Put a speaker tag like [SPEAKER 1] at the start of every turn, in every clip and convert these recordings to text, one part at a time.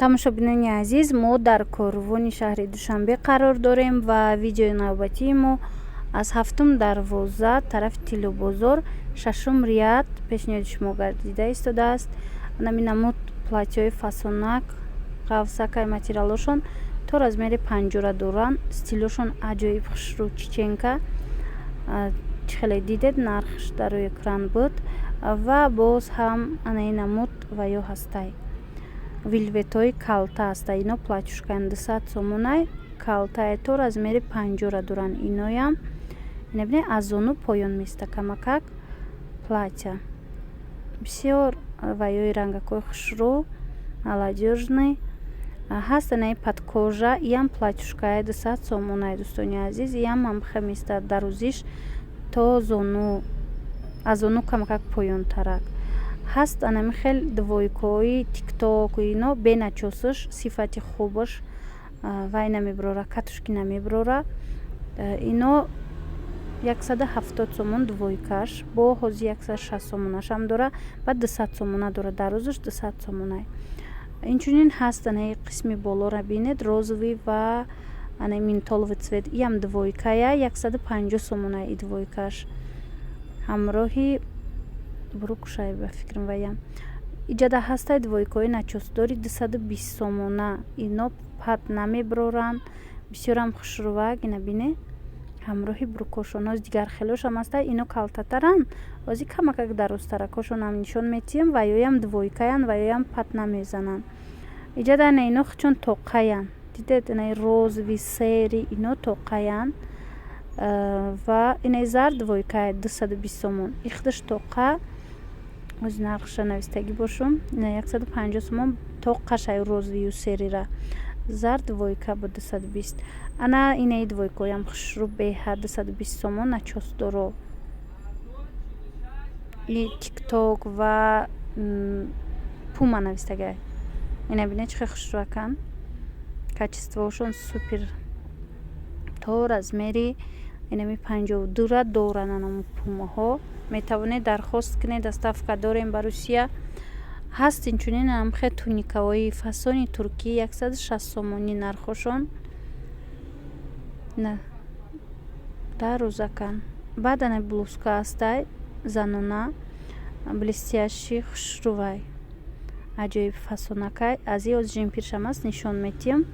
[SPEAKER 1] Тамошобинони азиз, мо дар Корвони шаҳри Душанбе қарор дорем ва видеои навбатии мо аз ҳафтум дарвоза, тарафи Тиллобозор, шашум ряд пешниҳоди шумо гардида истодааст. Ҳамин намуд платья ҳои фасонак, қавсакай, материалошон то размери 50-ра доранд. Стилошон аҷоиб хушрӯ, чеченка. Чӣ хеле дидед, нархш дар рӯи экран буд. Ва боз ҳам анаи намуд ва ё ҳастай, вельветҳои калта ҳастай. Ино платьюшка ян, 200 сомонай, калтае, то размери 50-ра доранд. Иноям ина бинед, аз зону поён места камакак. Платья бисёр ва ёи рангакҳои хушрӯ, молодёжный ҳаст. Анаи под кожа, иам платьюшка е, 200 сомонай, дӯстони азиз. Иам ҳамхе места, дарозиш то зону, аз зону камакак поёнтарак ҳаст. Анами хел двойка ҳои Тикток, ино бе начёс аш, сифати хубаш, вай намебирора, катушки намебирора. Ино 170 сомон двойка ш, бо ҳози 160 сомонашам дора, баъд 200 сомона дора, дарозаш 200 сомонай. Инчунин ҳаст анаи қисми болоро бинед, розовый ва анаи ментоловый цвет. Иам двойка я, 150 сомонай и двойка ш, ҳамроҳи брюк шай, ба фикрам. Ваям иҷада ҳастай двойка ҳои начёс дори, 220 сомона. Ино пат намебироранд, бисёрам хушрӯвак. Ина бине, ҳамроҳи брюк ошон. Ҳози дигар хелошам ҳастай, ино калтатаранд, ҳози камакак дарозтаракошонам нишон метиҳем. Ва ёям двойка янд, ва ёям пат намезананд. Иҷада ана ино чун тоқаянд, дидед, инаи розовый, серый, ино тоқаянд. Ва инаи зард двойка я, 220 сомон. Ихдаш тоқа, ози нархша навистагӣ бошум. Ина 150 сомон тоқашай, розовый ю серый ра. Зард двойка бо 220. Ана инаи двойка ҳоям хушрӯ, беҳад, 220 сомон, начёс доро. И Тикток ва Пума навистагай. Ина бинед, чӣ хел хушрӯаканд, качество шон супер. То размери инами 52-ра доранд анам Пумаҳо. Метавонед дархост кунед, доставка дорем ба Русия. Ҳаст инчунин амхе туника ҳои фасони туркӣ, 160 сомонӣ нархошон, на дарозаканд. Баъд ана блузка ҳастай занона, блестящий, хушрӯвай, аҷоиб фасонакай. Аз и ози жемпир шам аст, нишон метиҳам.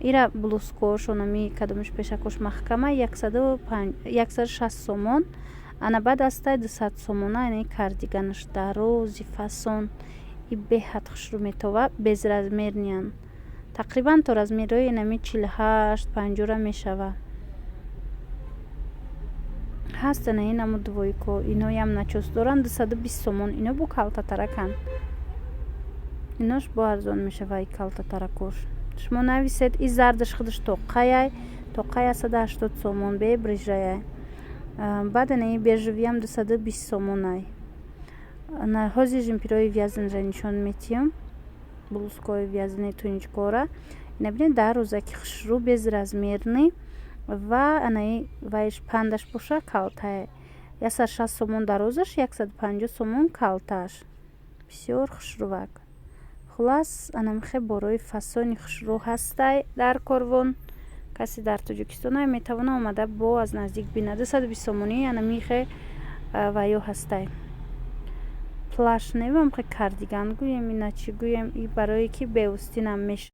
[SPEAKER 1] Ира блузка ошон, ами кадомиш пешакош маҳкама, 160 сомон. Ана баъд ҳастай 200 сомона ини кардиганаш, дарози фасон, и беҳад хушрӯ метова. Безразмерный анд тақрибан, то размерҳои инами 48, 50-ра мешава. Ҳаст ана ин намуд двойка о, иноям начёс доранд, 220 сомон. Ино бо калтатараканд, инош бо арзон мешава. И калтатаракош шумо нависед. И зардаш худаш тоқаяй, тоқай 180 сомон, бе биржа яй. Баъд ана и бежевый ам 220 сомонай. Ҳози жемпир ҳои вязаный ра нишон метиҳам, блузка ҳои вязаный, туничка ора. Ина бинед, дарозаки хушрӯ, безразмерный. Ва анаи вайш пандаш боша, калтае, 160 сомон дарозаш, 150 сомон калтааш, бисёр хушрӯвак. Хулас, анамихе борои фасони хушрӯ ҳастай дар Корвон. Касе дар Тоҷикистон метавона омада бо аз наздик бинад. 220 сомонӣ анамихе ва ё ҳастай плащ, невам, хе кардиган гӯем, ина чӣ гӯем, и барое ки беустинам мешавад.